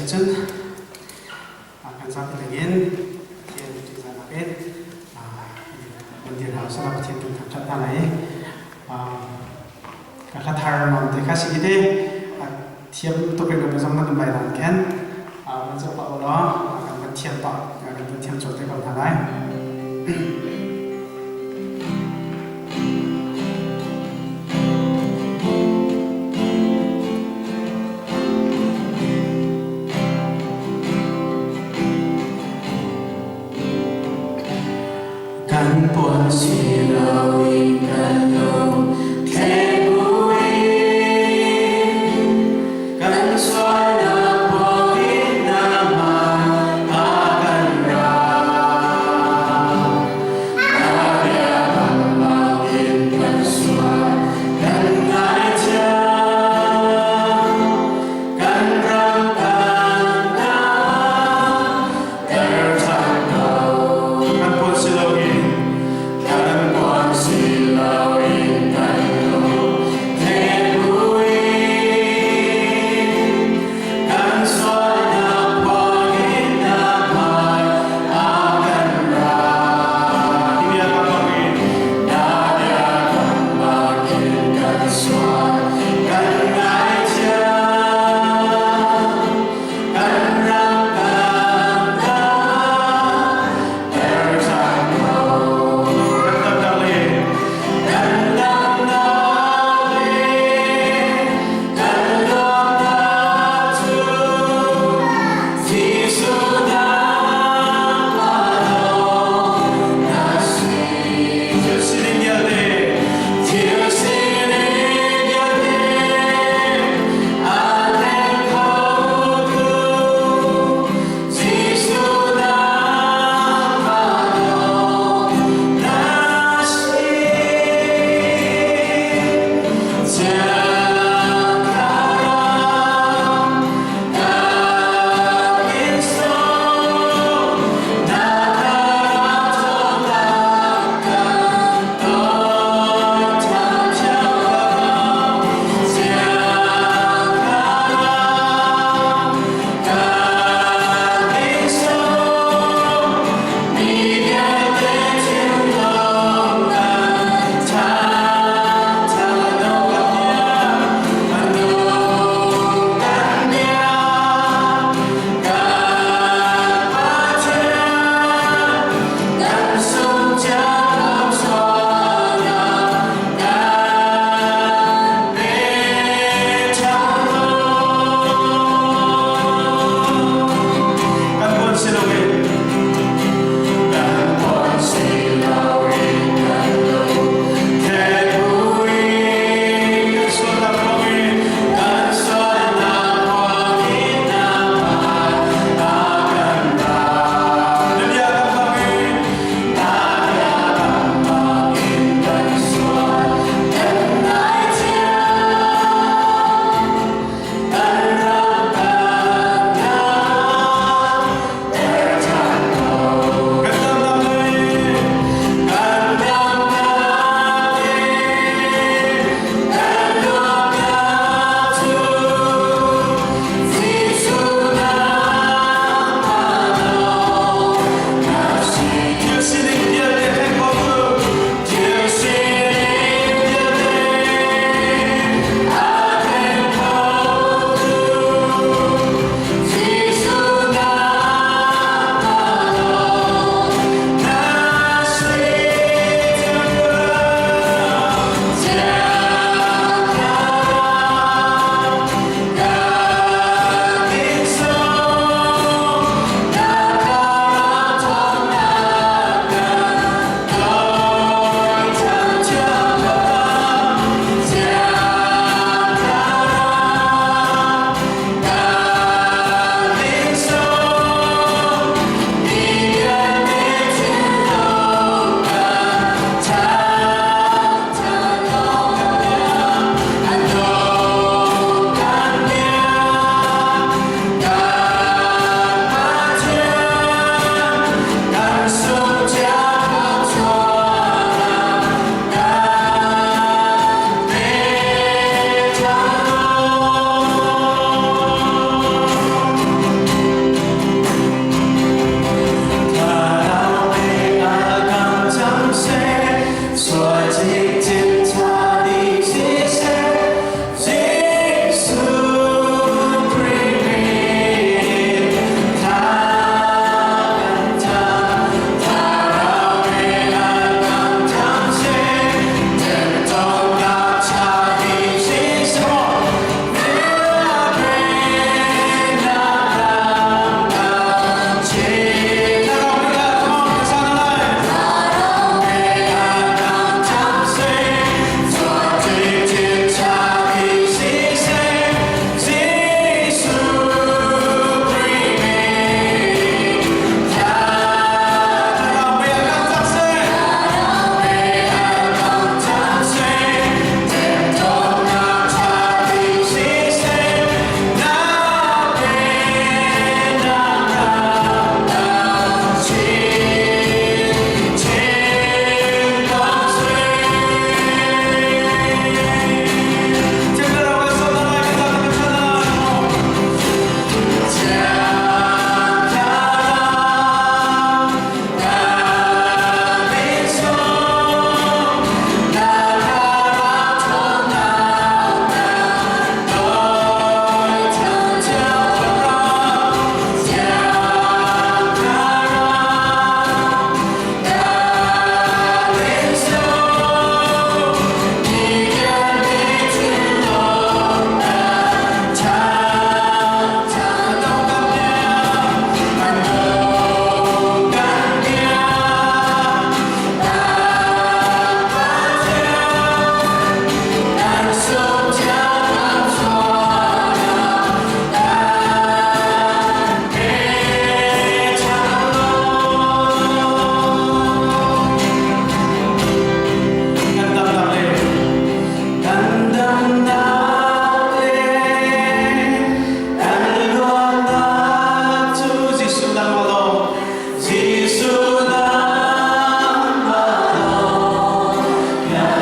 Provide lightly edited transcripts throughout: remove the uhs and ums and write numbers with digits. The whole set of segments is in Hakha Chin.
Siahcun kan zapi dingin Pathian ṭihzahnak in kan dir hna usih Pathian kan thangṭhat hna lai i ka hla thar mam te kha si te thiam tuk in ka zong nan um lai nan khen van zoh pah ulaw kan van thiam pah kan van thiam cawl te ko hna lai. Kan puan si loin kan lung thleng buin kan sualnak buin nangmah a kan ra.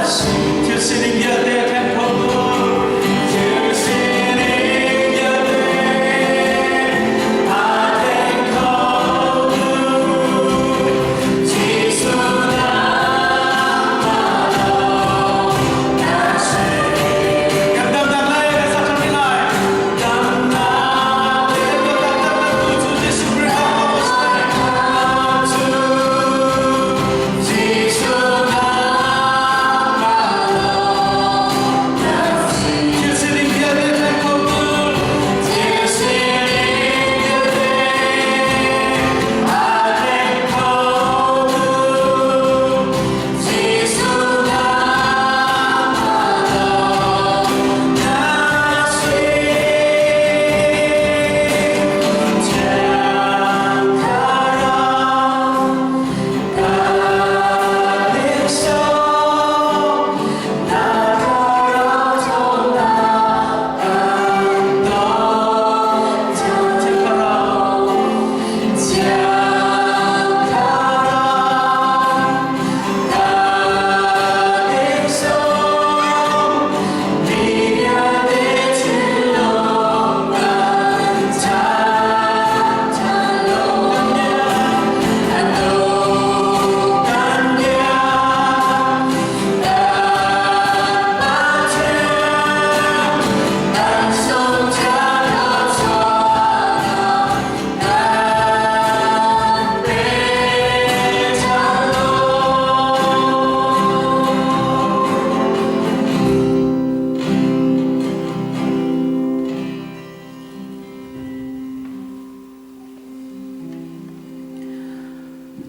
Thil sining vialte a thleng khotu. Thil sining vialte a thleng khotu. Jesuh nangmah lawng na si. Kan damnak lai kan sak ṭhan lai. Damnak le kan damnak tu cu Jesuh Khrih lawng a si. Jesuh nangmah lawng na si. Thil sining vialte thleng khotu. Thil sining vialte a thleng khotu. Jesuh nangmah lawng na si. Thiang Thlarau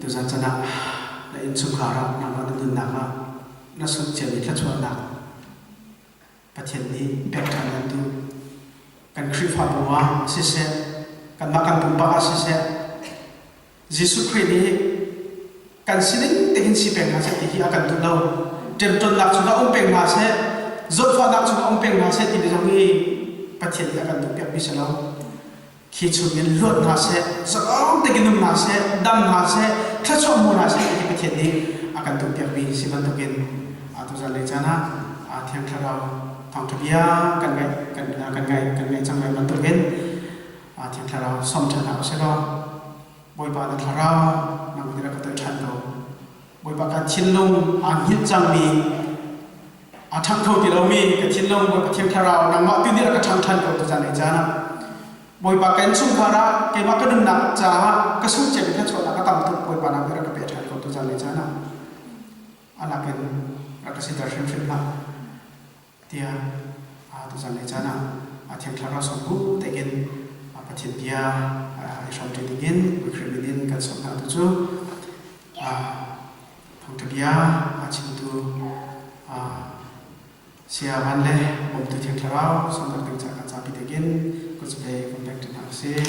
Tuzan chan ah na innchungkhar ah nangmah na nunnak ah na sungh ciami thluachuahnak Pathian nih pek ṭhan an duh. Kan Khrihfabu ah siseh, kanmah kan pumpak ah siseh, Jesuh Khrih nih kan sining tein si peng hna seh ti hi a kan duh lo. Ṭemṭawnnak chungah um peng hna seh, zawtfahnak chungah um peng hna seh timi zong hi Pathian nih a kan duhpiakmi si lo. Khi chungin luat hna seh, zalong tein um hna seh, dam hna seh, thluachuah hmu hna seh ti Pathian nih a kan duhpiakmi si bantukin tuzan lei caan ah Thiang Thlarau thawngṭha bia kan ngaih kan kan ngaih kan ngaih cang lai bantukin Thiang Thlarau sawm ṭhan hna usih law Bawipa na Thlarau nang nih rak ka toih ṭhan ko. Bawipa ka thinlung aa hngilh cangmi a ṭhang kho ti lomi ka thinlung Bawipa Thiang Thlarau nangmah tu nih rak ka ṭhang ṭhan ko tuzan lei caan ah Bawipa kan chungkhar ah keimah ka nunnak caah ka sungh ciami thluachuahnak a tam tuk Bawipa nang nih rak ka pe ṭhan ko tuzan lei caan ah a lakin rak ka siter hrimhrim hlah tiah tuzan lei caan ah a Thiang Thlarau sawm bu tein Pathian bia i hrawm ṭi dingin Khrih min in kan sawm hna tu cu Thawngṭha bia a chimtu Saya Van le bawmtu Thiang Thlarau sawmnak ding ca kan zapi tein kut kan pek ṭi hna usih.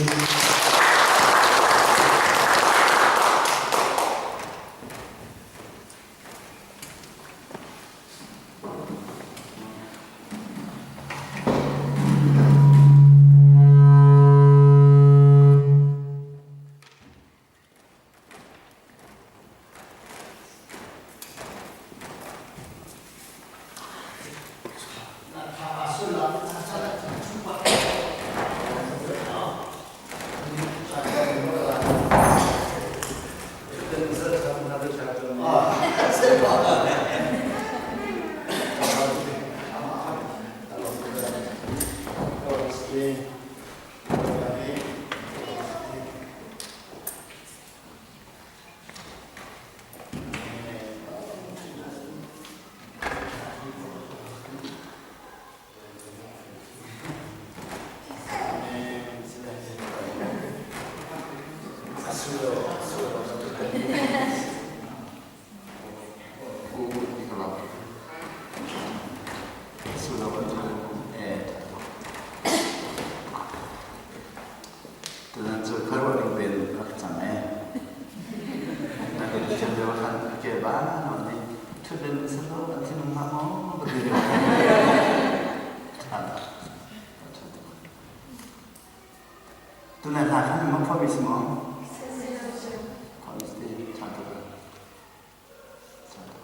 Tutan cu khuaruah ning tein rak cang ee. Na kan thiam deuh khan ke ba non nih ṭhutden salo an thinung hlah maw ka ti deuh. Ṭha tuk. Ṭha tuk. Tunai hla khan ma phuahmi si maw? Phuahmi si ṭha tuk. Ṭha tuk.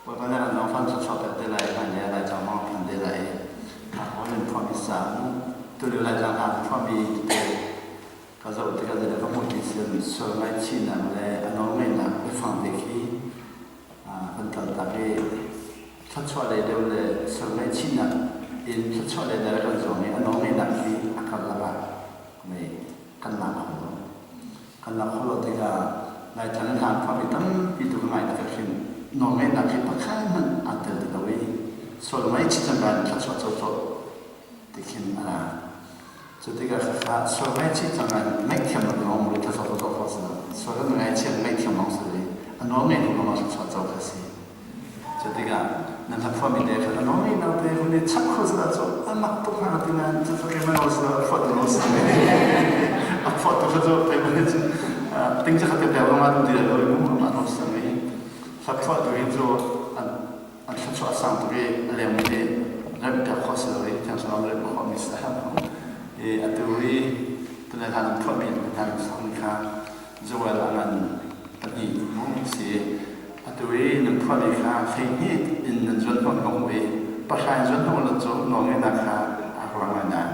Bawipa na ran lo. Bawipa thluachuah pek te lai, hmailei ah Laitlang zong a phan te lai i Hakha in khuami sang, tulio Laitlang hna khuami tete ka zoh tikah zeidah ka hmuh ti sin sual ngaihchihnak le a nawlngeihnak biafang te khi kan kaltak i thluachuah lei deuh le sual ngaihchihnak in thluachuah lei deuh kan zuang i a nawlngeihnak khi a karlak ah kan lak kho lo. Kan lak kho lo tikah Laitlang in hlan khuami tampi tu ka ngai tikah khin nawlngeihnak hi pakhat hmanh aa tel ti lo i sual ngaihchih cangka in thluachuah coco ti khin a ra. Cu tikah khakha sual ngaihchih cangka in ngaihthiam lo lawng mu thluachuah coco khawh si lo. Sual kan ngaihchih ngaihthiam lawng si lo i a nawlngeih hnu lawng ah thluachuah co kha si. Cu tikah nan hla phuahmi te kha a nawi naute hun i chap kho sila cu a mak tuk hnga ti nain cucu keimah nawl sila a phuahtu nawl si a phuahtu kha cu keimah nih cun ting cu kha te pek lawng ah ti lo i mu amah nawl si i hla phuahtu hi cu an an thluachuah a sang tuk i a lengmi nih remh piak khawh si lo i thiang thlarau remh khawhmi si a i atu i tunai hlan an phuahmi hna song kha Joel a ngan pahnih mu si. Atu i nan phuahmi kha 12 in nan zuan hnawh hnawh i pahra in zuan hnawh lo cu nawlngeihnak kha aa ruang ngai nain.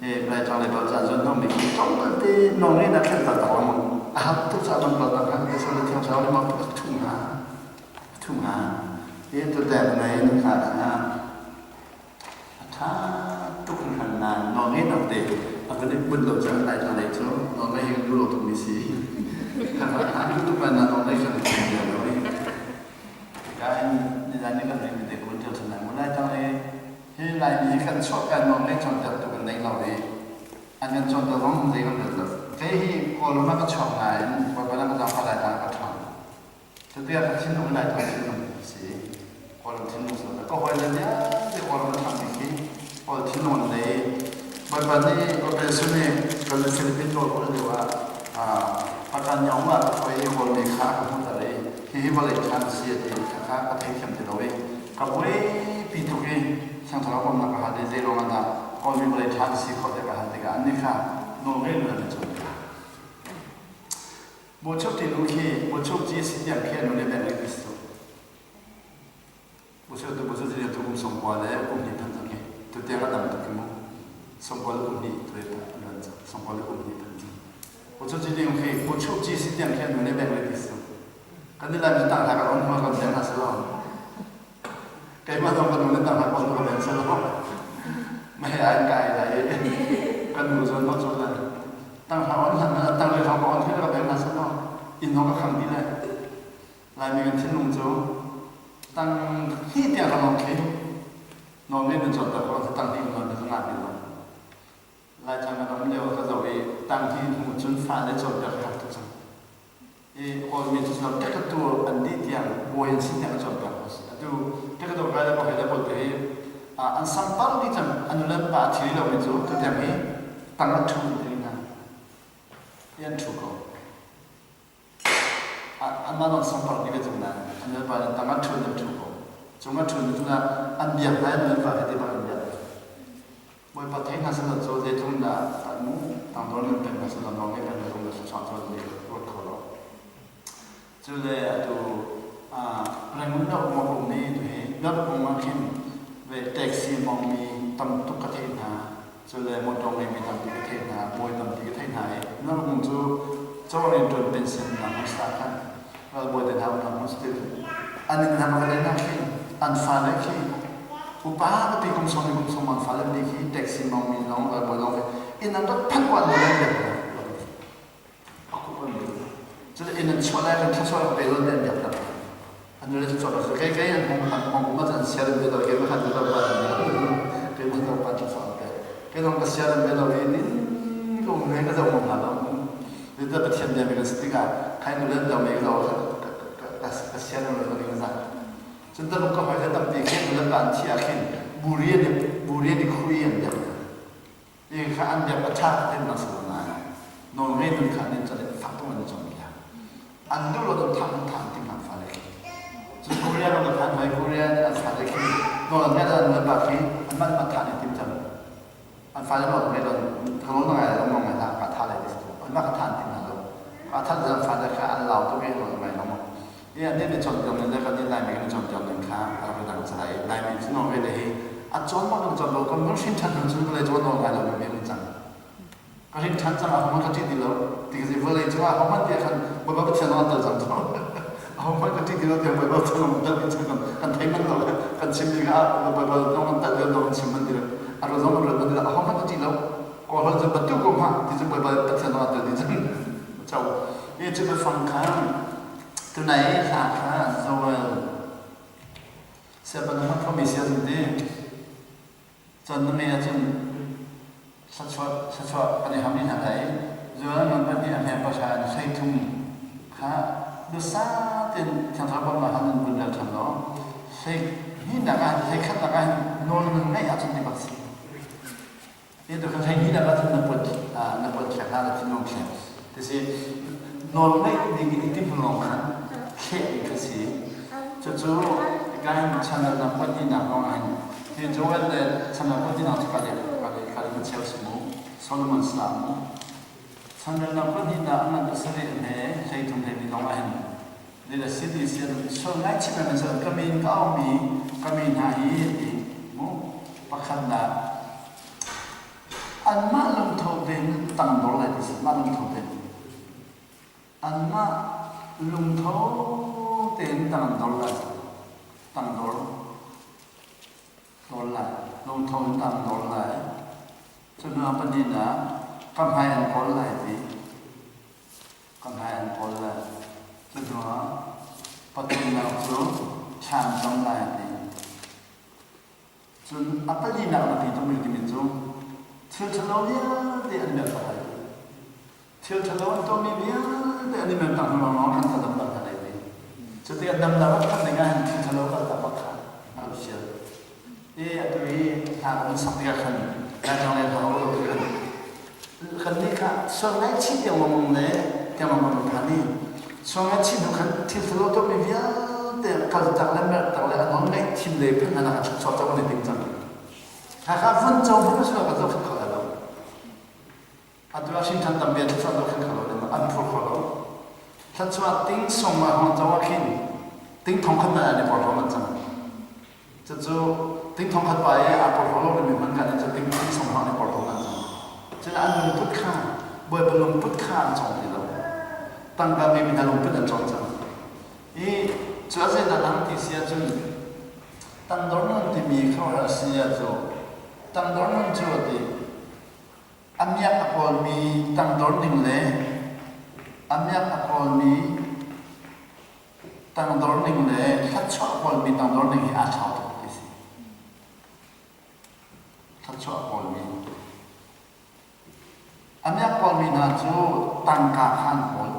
E Laitlang le Balca zuan hnawhmi khi tlawmpal te nawlngeihnak thlen taktak lengmang a har tuk caah man bal tak te le thiang thlarau nih mak tuk a thuh hnga. A thuh hnga. E tu tek nei nan hla kha A ṭha tuk hringhran nain nawlngeihnak te a kan i bunh lo cang Laitlang lei cu nawlngeih hi kan duh lo tukmi si. Kan duh tuk nain nawlngeih kan i bia lo i. Kain nizan ni kan rimi te kun ṭial ṭhan lai mu Laitlang lei hi Laimi hi kan chuah kan nawlngeih cawnpiak tu kan nei lo i an kan cawnpiak zong zei kan rel lo. Kei hi Kawlram ah ka chuak nain Bawipa na ka zaangfah Laitlang ah ka ṭhang. Cutikah ka thinlung Laitlang thinlung a si. Kawlram thinlung si lo. Ka hawile vialte Kawlram a ṭhangmi khi Kawl thinlung an nei. Bawipa nih Bawipa Jesuh nih kan Philippine rawl ulh lio ah Pakan Yaung ah ka hruai i Kawlmi kha a ka hmuhter i hihi vawlei ṭhan a si a ti. Khakha ka theithiam ti lo i ka buaipi tuk i Thiang Thlarau bawmhnak ka hal i zei ruangah dah Kawlmi vawlei ṭhan si khawh tiah ka hal tikah annih kha nawlngeih nun an i cawnpiak. Buchuk ti nu khi buchuk ci si tiang khi anu le beng le Kristo. Buchuk tu buchuk ci tu kum 90 le kum hnih phan cang khi. Tu tiang a dam tuk khi mu. 90 le kum hnih tu pa an cang. 90 le kum hnih phan cang. Buchuk ci ding khi buchuk ci si tiang khi anu le beng le Kristo. Kan ni lai mi tang hla kan om hma kan beng ha selo. Keimah zong ka nu le tang hla kon ka beng selo. Ma he ai kai lai kan nu zon no chon lai. Tang hla on hlan tang le hla on khi ka beng na selo. Inn zong ka khang ti le. Laimi kan thinlung cu tang hi tiang ka long khi nawl ngai nan chon ta ko tang hi non na nga ti lo. Laitlang kan um lio ka zoh i tang hi hnu cun fale cawnpiak har tuk cang. I Kawlmi cu silo ṭekatu an dih tiang bawi an si tiang a cawnpiak a si. Atu ṭekatu kai le pakhat le pawl te hi an sangpar dih cang an nu le an pa a thi lomi cu tutiang hi tang a ṭhu an ti hna. I an ṭhu ko. Anmah lawng sangpar dih ve cang nain an nu le pa nih tang ah ṭhu an ṭhu ko. Cung ah ṭhu an cungah an biak hna i an nu le pa he ti bak an biak. Bawipa thei hna selaw cu zeitluk in dah tangdor nan pek hna selaw nawlngeih pek hna zong na thluachuah cu an ruat kho lo. Cu le atu Rangoon le um a um i tuhi North um ah khin ve taxi mongmi tam tuk ka theih hna. Cu le motor ngeimi tampi ka theih hna, bawi tampi ka theih hna i North um cu cawr in ṭuan pension nak hmun sa khan ralbawi te hna um hmun still an inn hna ka len ah khin an fale khi upa pipi kum sawm kum sawm an fale mi khi taxi mongmi lawng ralbawi lawng khi inn an rak phanh kuan lo le a kup an cu inn an chuah lai kan thluachuah pe lo an biak tak an le chuah lo kei kei an hong an hong ma chan siar an be lo ke ma khan lo pa ke ma lo pa thluachuah an pe ke dong ka siar an be lo i nin ko ngai ka zo mo hna lo ni ta pathian bia mi kan si tikah khai nu le lo me ka zo ka siar lo lo ding za cun ta ka hoi le tampi khin nu le pa an thi ah khin buri an buri an i khui an biak Ti kha an biak a ṭha ti na si lo nain nawlngei nun kha an in fak tuk an i cawnpiak. An duh lo cun thah an thah an timh an fale khi. Cun Korea ram a phan hoi Korea nih an fale khi nawl an ngeih an nupa khi anmah nih thah an i tim cang. An fale nawl an ngeih lo thalo na ngai lo ngai hlah ka thah lai ti si anmah kha thah an tim hna lo. Ka thah an fale kha an lau tuk i nawl an ngai lo. I an nih cawnpiak ning le kan nih Laimi kan i cawnpiak ning kha a rak. Laimi cu Norway le hi a cawn bak kan cawn lo kan mun hrin ṭhan hnu cun vawlei cawn nawl ngai lo mi kan cang. Ka hrin ṭhan cang ahohmanh ka ṭih ti lo. Ti ka si vawlei cungah ahohmanh ti khan Bawipa Pathian zong an tel cang cu. Ahohmanh ka ṭih ti lo tiang Bawipa Pathian zong tel ding cang kan thei manh lo. Kan chimmi kha Bawipa zong kan tel lio kan chim manh ti lo. A ruat zong kan ruat manh ti lo. Ahohmanh ka ṭih lo. Kawlholh cu batu ko hnga ti cu Bawipa Pathian zong an tel ding cang. Cho. Hi cu biafang kha tunai hla kha Joel siapa na hman khomi sia zum ti cun na me ahcun thluachuah thluachuah kan i ham i hna lai Joel ngan pahnih a hme pahra in 13 kha dusa tein Thiang Thlarau bawmhnak han in vun rel ṭhan law hlei hnihnak ah hlei khatnak ah hin nawl nan ngeih ahcun ti bak si. Ti tu kha 12 nak ahcun na put na put thlek hna na thinlung thlek ti si nawl ngeih ding i ti hmun lawng khan thleh ding kha si. Cucu kain channel na put tinak lawng ah hin hi Joel le channel put tinak cu ka le ka le ka le cheu si mu Solomon salah mu channel na put tinak an ngan pasarih he 13 hlei ni lawng ah hin le si ti si sual ngaihchih men men ka min ka aumi ka mi hna hi ti mu pakhatnak anmah lungtho tein tangdor lai ti si mah lungtho tein anmah lungtho tein tangdor lai tangdor dor lai lungtho in tangdor lai cu hnu ah pahnihnak ka hmai an kawl lai ti Ka hmai an kawl lai. Cu hnuah pathumnak cu thlan cang lai a ti. Cun a palinak na ti tung timi cu thil ṭhalo vialte an merh tak lai ti. Thil ṭhalo an tuahmi vialte an i mer tak hnu lawnglawng khan ka damter hna lai ti. Cu tikah damnak a phanh ding ah hin thil ṭhalo kaltak bak kha a rak sial. I atu i hla kan sak tikah khan Laitlang le hla lo tikah kannih kha sual ngaihchih tiang lengmang le tiang lengmang kan phan i sual ngaihchih hnu khan thil thalo tuahmi vialte kaltak le merhtak le a nawl ngaihthiam le phanh hna nak chuak cang kan i tim cang. Hakha vun co hmanh a si lo kan zohkhenh kho lai lo. Atu ah hrin ṭhan tampi an thluachuah zohkhenh kho lo ding an phur kho lo. Thluachuah ting song ah hong co ah khin ting thong khat man an i porhlaw man cang. Cucu ting thong khat pa i aa porhlaw lo mi hman kan in cu ting ting song hang i porhlaw man cang. Cun an lungput kha Bawipa lungput kha an cawng ti lo. Tangka mi mi hna lungput an cawng cang. I cu a zeidah dang ti si ahcun tangdor nun timi khuaruahhar a si ah cu tangdor nun cu a ti A miak a kawlmi tangdor ning le a miak a kawlmi tangdor ning le thluachuah a kawlmi tangdor ning hi aa thlau tuk ti si. Thluachuah a kawlmi. A miak kawlmi hna cu tangka kha an kawl.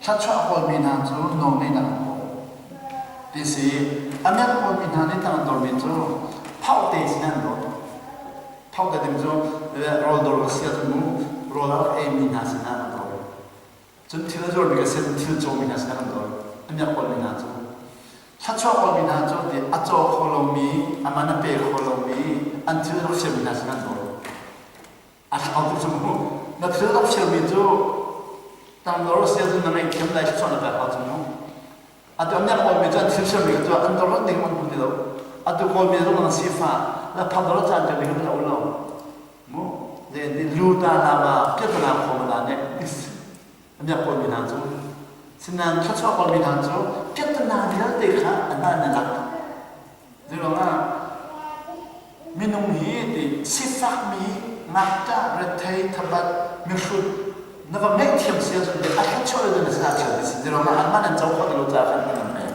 Thluachuah a kawlmi hna cu nawlngeihnak an kawl. Ti si. A miak kawlmi hna nih tangdormi cu phauhte sin an dawt. Thawk te ding cu rawl dawr ka si ahcun mu rawl a rak eimi hna sinah kan dawr. Cun thil a zuarmi ka si ahcun thil cawmi hna sinah kan dawr. A miak kawlmi hna cu. Thluachuah kawlmi hna cu ti a caw kho lomi, a man a pe kho lomi, an thil rak fialmi hna sinah an dawr. A thlau tu cu mu. Na thil rak fialmi cu tangdor a si ahcun na ngaihthiam lai thluachuah na pek hau cu mu. Atu an miak kawlmi cu an thil sermi kha cu an dorh ding an hmu ti lo. Atu kawlmi zong an sifah la phak dor caan te ding an lo lo. Mu le ni lu ta na ma piat na kho ma na ne is an miak kawlmi hna cu sinan thluachuah kawlmi hna cu piat na vialte kha an na lak. Zeiruangah minung hi ti sifakmi ngakṭah rethei thabat mihrut na va ngaihthiam si ahcun a thluachuah le na sinah chiat ti si. Zeiruangah anmah nan co khawh ti lo caah khan kan pek.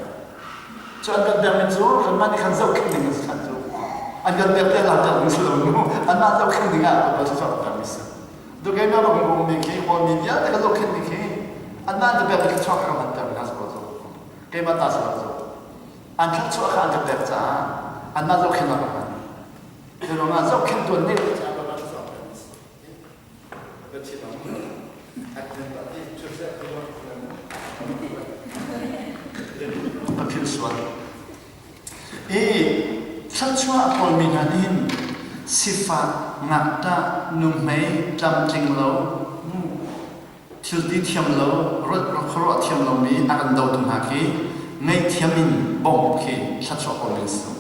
Cu an kan pekmi cu kanmah nih khan zohkhenh ding a si ṭhan cu. An kan pek tiah langhter ding si lo nu. Anmah zohkhenh ding ah kan thluachuah kan pekmi si. Tu keimah bak ummi khi Kawlmi vialte kan zohkhenh ding khi anmah an ka pekmi thluachuah kha kan hmanter hna si ko cu. Keimah ta si lo cu. An thluachuah kha an ka pek caah anmah zohkhenh ah ka hman. Cu ruangah zohkhenh tuan ding caah ka thluachuah pek a si. Ka philh sual. I thluachuah kawlmi hna nih hin sifak, ngakṭah, nuhmei, tlamtling lo, thilti thiam lo, khuaruah thiam lomi a kan dotu hna khi ngaihthiam in bawmh khi thluachuah kawlmi an si.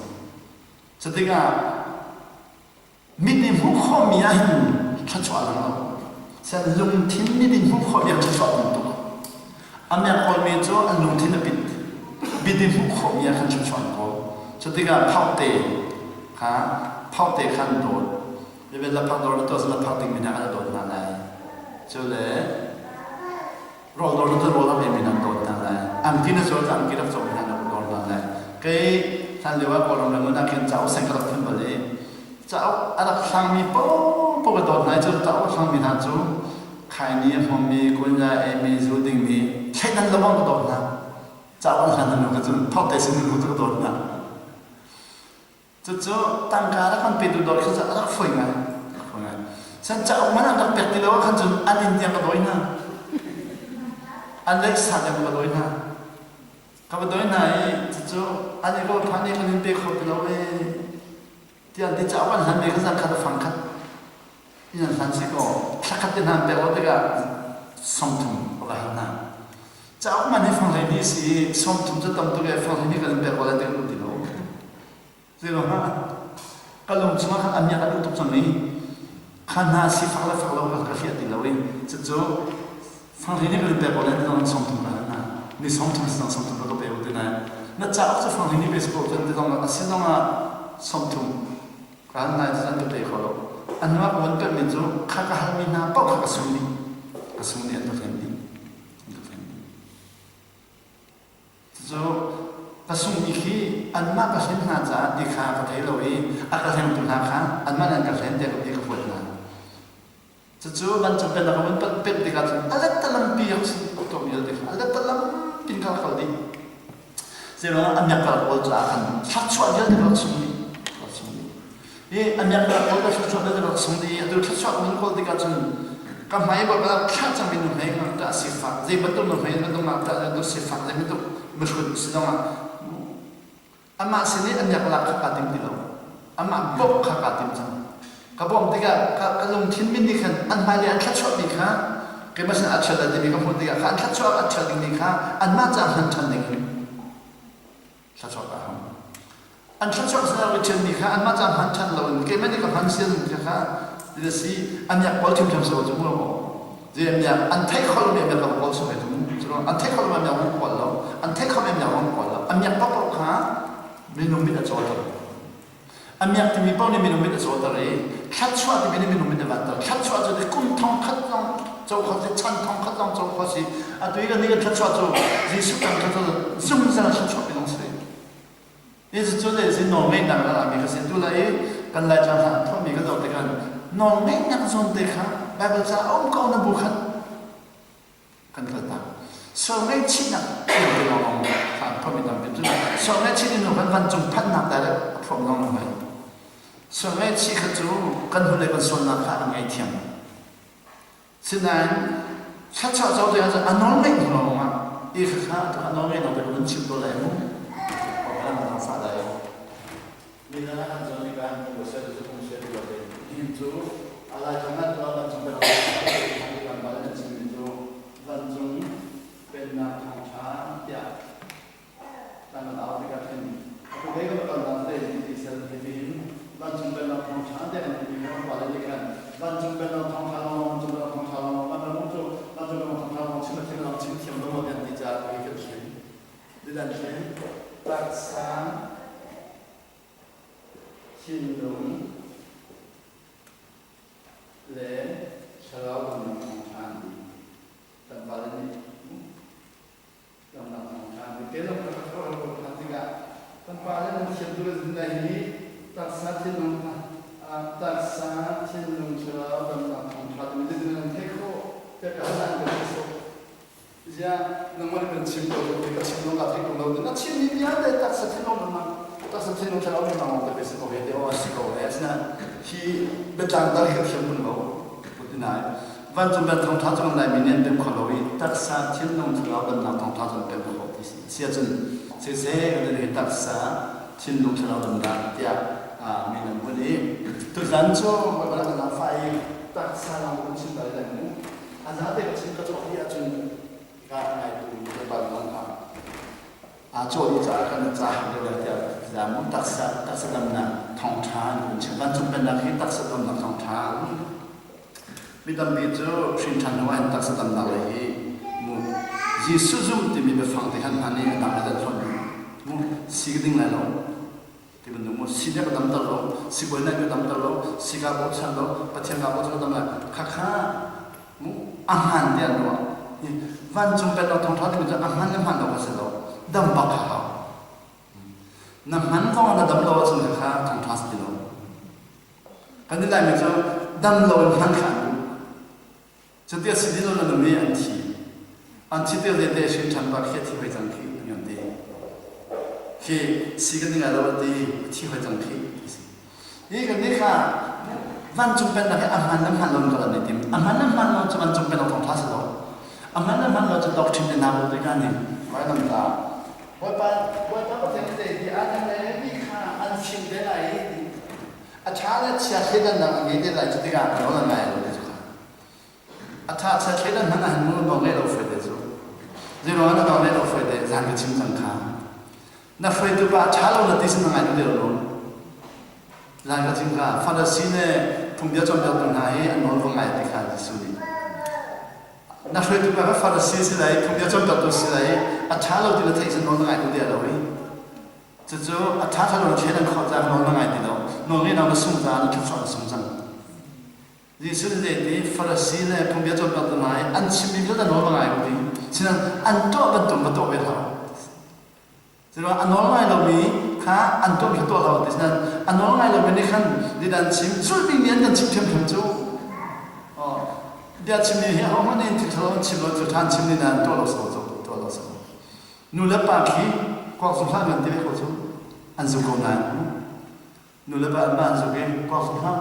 Cutikah mit nih hmuh khawhmi ah hin thluachuah a lang lo. Sian lungthin mit in hmuh khawhmi ah thluachuah a tam tuk. A miak kawlmi cu an lungthin a pit. Mit in hmuh khawhmi ah khan thluachuah an kawl. Cutikah phaute kha phaute kha an dawt. Bible la phak dawr na tuah la phak ding mi hna kha na dawt hna lai. Cu le rawl dawr na tuah rawl a mi nan dawt hna lai. Angki na zuar angki rak cawk mi hna na dawt hna lai. Kei hlan lio ah Kawlram ram ah khin cauk seng ka rak phun bal i cauk a rak hlangmi paohpaoh ka dawt hna i cu cauk a hlangmi hna cu khaini a hmawmmi, kunya eimi, zu dingmi thleidan lo bang ka dawt hna. Cauk an hlan hnu ka cun thawk te sin hnu cu ka dawt hna. Cucu tangka rak kan petu dawr khi cu a rak fawi ngai. Rak fawi ngai. San cauk man an rak pek ti lo ah khan cun an inn tiang ka dawi hna. An leisa tiang ka dawi hna. Ka va dawi hna i cucu an i ko phan i kan in pe kho ti lo ee. Tiah an ti cauk an hlan ve kha zan khat a fang khat. In an hlan si kaw thla khat te hna an pek lo tikah 30 ka va hal hna. Cauk man hi fang 12 si i 30 cu tam tuk ee fang 12 kan in pek ko lai ti kan um ti lo. Zeiruangah ka lung chungah khan a miak a duh tuk cang i kha hna sifak le fak lo ka ka hliah ti lo i cucu fang 12 kan in pek ko lai ti zong 30 ka hal hna. Ni 30 si zong 30 ka pe u ti nain na cauk cu fang 12 pe si ko cun ti zong a si zong ah 30 ka hal hna i cucu an ka pe kho lo. A hnu ah ka von pemmi cu kha ka halmi hna paoh kha ka sung dih. Ka sung dih an ka hlen dih. Cucu ka sungmi khi anmah ka hlen hna caah ti kha ka thei lo i a ka hlengtu hna kha anmah nih an ka hlen tiah ka ti ka huat hna. Cucu vancung pennak a vun pemh tikah cun a lettalampi a si tuah vialte kha a lettalampi in kha kal dih. Zeiruangah a miak pawl caah khan thluachuah vialte ka rak sung dih. Rak sung dih. Hi a miak pawl ka thluachuah vialte ka rak sung dih i atu thluachuah ka vun kawl tikah cun ka hmai bak ah thlah cangmi nuhmei ka rak sifak zei bantuk nuhmei bantuk ngakṭah bantuk sifak zei bantuk mihrut si zongah amah sin i a miak lak kha kaa tim ti lo amah bawmh kha kaa tim cang ka bawmh tikah ka lungthin min nih khan an hmailei an thluachuahmi kha keimah sin a ṭhial lai timi ka hmuh tikah kha an thluachuah a ṭhial dingmi kha anmah caah hman ṭhan ding in thluachuah ka hong an thluachuah sin a ṭhialmi kha anmah caah hman ṭhan loin keimah nih ka hman sian kha kha ti si a miak pawl ṭhiamṭhiam si cu mu zei a miak an theih kho lomi a miak ka kawl sawh cu mu an theih kho lomi a miak hong kawl lo an theih kho mi a miak hong kawl lo a miak paohpaoh kha minung mit a cawter A miak timi paoh nih minung mit a cawter i thluachuah timi nih minung mit a vanter. Thluachuah cu kum thong khat zong co kho si, chan thong khat zong co kho si. Atu i kan nih kan thluachuah cu Jesuh kan thluachuah zungzal thluachuah mi zong si. Jesuh cu le si nawlngeihnak a lami kha si. Tu lai i kan lai caan hna thuahmi kan zoh tikah nawlngeihnak zawn te kha Bible ca a um ko na bu khan kan kaltak. Sual ngaihchihnak thiam te lawng kha an phorhmi tampi cu sual ngaihchih in kan vancung phanhnak direct a phorh lawng lo mai. Sual ngaihchih kha cu kan hnulei kan sualnak kha a ngaihthiam. Sinain thluachuah co te ah a nawl ngeih hnu lawng ah i kha kha a nawl ngeih lo te kan chim ko lai mu. Fa lai. Midang an zawn i kan hmu sel cu hmu sel lo te. Nihin cu a lai thang ah tuah vancung pennak kan bal an chimmi cu vancung pennak thawngṭha tiah kan au tikah khin atu he kan kalnak te ti sel te hin vancung pennak thawngṭha tiah kan timi kan pa le nih khan vancung pennak thawngṭha lawng vancung pennak thawngṭha lawng kan ram cu vancung pennak thawngṭha lawng chim a thiam lawng chim thiam lo kan ti caah kan thlen Zedan thlen taksa thinlung le thlarau damnak thawngṭha an ti. Kan pale nih damnak thawngṭha an ti. Te lawng ka thawh lo phan tikah kan pale nan thiam tuk in na hi taksa thinlung taksa thinlung thlarau damnak thawngṭha timi zeitin nan theih khawh tiah ka hal an ka ti sawh. Ziah nangmah nih kan chim ko ti ka chim zong kaa theih ko lo na chimmi vialte taksa thinlung nunnak taksa thinlung thlarau nunnak lawng te si ko he te aw a si ko he asinain hi biatlang dal hi ka thiam kun lo ti nain vancung bel thawngtha cu kan Laimi nih an pem kho lo i taksa thinlung thlarau damnak thawngtha cu an pem kho ti si si ahcun siseh kan hi taksa thinlung thlarau damnak tiah min an bunh i tuzan cu Baibal kan fa i taksa lawng kan chim bal lai mu A zate ka chim ka cawk dih ahcun ka ngaitu ka bal zong kha aa cawh dih caah khan na ca har deuh lai tiah. Za mu taksa taksa damnak thawngṭha an kun chim. Vancung pennak hi taksa damnak thawngṭha. Mi tampi cu hrin ṭhan hnu ah hin taksa damnak lei hi mu Jesuh zum timi biafang te khan hman i a dang le dan hlonh mu si ka ding lai lo ti bantuk mu si nih ka damter lo si bawi nih ka damter lo si ka bochan lo Pathian ka bochan ka dam lai khakha mu a hmaan tiah an ruah. Vancung pennak thawngṭha timi cu a hman le hmaan lo kha si lo dam bak kha hau. Na hman zong ah na dam lo ahcun khakha thawngṭha si ti lo. Kan i Laimi cu dam lo in hman kha an duh. Cuti a si ti lo na num i an thi. An thi te te hrin ṭhan pa khi a thi hoi cang khi an kan ti. Khi si kan i ngai lo a ti, a thi hoi cang khi ti si. Hi kan nih kha vancung pennak hi a hman le hman lo in kan i tim. A hman le hman lo cu vancung pennak thawngṭha si lo. A hman le hman lo cu doctrine te hna bu te ka nih vai nam ta. Bawipa Bawipa Pathian te hi Adam le Evi kha an fim te lai i a ṭha le chia thleidannak an ngei te lai cu tikah nawl an ngai lo ti cu kha. A ṭha chia thleidan hmanh ah hin nawl nawl ngeih lo fai te cu. Zeiruang ah na nawl ngeih lo fai te zan ka chim cang kha. Na hruaitu pa a ṭha lo na ti sin na ngai duh lo. Zan ka chim kha Farasi le phungbia cawnpiaktu hna hi an nawl va ngai ti kha Jesuh nih na hruaitu pa kha Farasi si lai phungbia cawnpiaktu si lai a ṭha lo ti na theih cun nawl na ngai duh ti lo i cucu a ṭha ṭha lo na thlen an khawh caah nawl na ngai ti lo nawl ngeih na sung caah na thluachuah na sung cang Jesuh nih ti Farasi le phungbia cawnpiaktu hna i an chimmi vialte nawl na ngai ko ti sinain an tuah bantuk va tuah ve hlah Curuang a nawl ngai lomi kha an tuahmi kha tuah hlah u ti nain a nawl ngai lomi nih khan lidan chim zulh dingmi an kan chim ṭhiamṭhiam cu. Bia chimmi hi ahohmanh nih thil ṭhalo an chim lo thil ṭha an chim ni nain tuah lo so cu tuah lo so. Nu le pa khi kuak zu hlah nan ti ve ko cu an zu ko nain nu le pa an ma an zuk i kuak zu hlah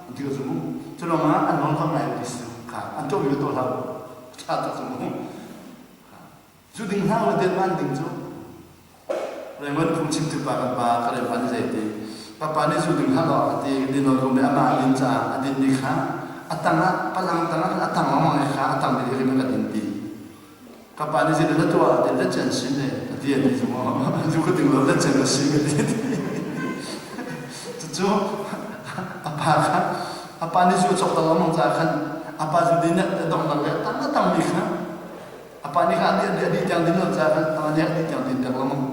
an ti ko cu mu. Cu lawngah an nawl ko ngai ti si kha an tuahmi kha tuah hlah u. Ṭha tuk cu mu. Cu ding hlah u den man ding cu Raymond phungchimtu pa kan pa ka rem pan zei ti papa nih zu ding hlah law a ti din lo kum le amah din caah a din ni kha a tang ah palang tang ah a tang lengmang i kha a tang mi rim ka din ti ka pa nih zei na tuah ti let chen sin ne a ti a ti cu zu ka ding lo let chen ka si ka ti cucu a pa kha a pa nih zu a cawk ta lengmang caah khan a pa zu din a dong nak le a tang a tang mi kha A pa nih khan a dih tiang din lo caah khan a nih a dih tiang din piak lengmang.